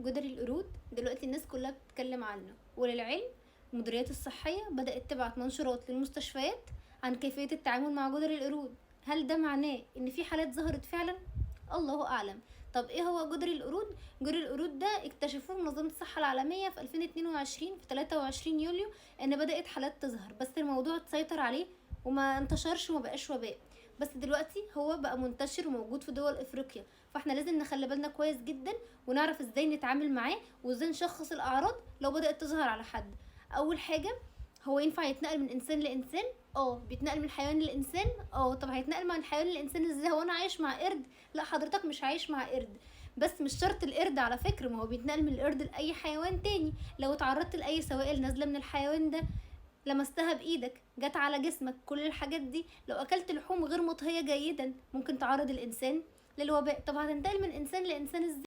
جدري القرود دلوقتي الناس كلها بتتكلم عنه، وللعلم المديريات الصحية بدأت تبعت منشورات للمستشفيات عن كيفية التعامل مع جدري القرود. هل ده معناه ان في حالات ظهرت فعلا؟ الله اعلم. طب ايه هو جدري القرود؟ جدري القرود ده اكتشفوه منظمة الصحة العالمية في 2022 في 23 يوليو ان بدأت حالات تظهر، بس الموضوع اتسيطر عليه وما انتشرش وما بقاش وباء، بس دلوقتي هو بقى منتشر وموجود في دول افريقيا. فاحنا لازم نخلي بالنا كويس جدا ونعرف ازاي نتعامل معاه وازاي نشخص الاعراض لو بدأت تظهر على حد. اول حاجة، هو ينفع يتنقل من انسان لانسان؟ بيتنقل من حيوان لانسان. طب هيتنقل من حيوان لانسان ازاي؟ هو انا عايش مع قرد؟ لا حضرتك مش عايش مع قرد، بس مش شرط القرد على فكرة، ما هو بيتنقل من القرد لأي حيوان تاني. لو اتعرضت لأي سوائل نازلة من الحيوان ده، لمستها بإيدك، جت على جسمك، كل الحاجات دي. لو أكلت لحوم غير مطهية جيدا ممكن تعرض الإنسان للوباء. طب هتنتقل من إنسان لإنسان ازاي؟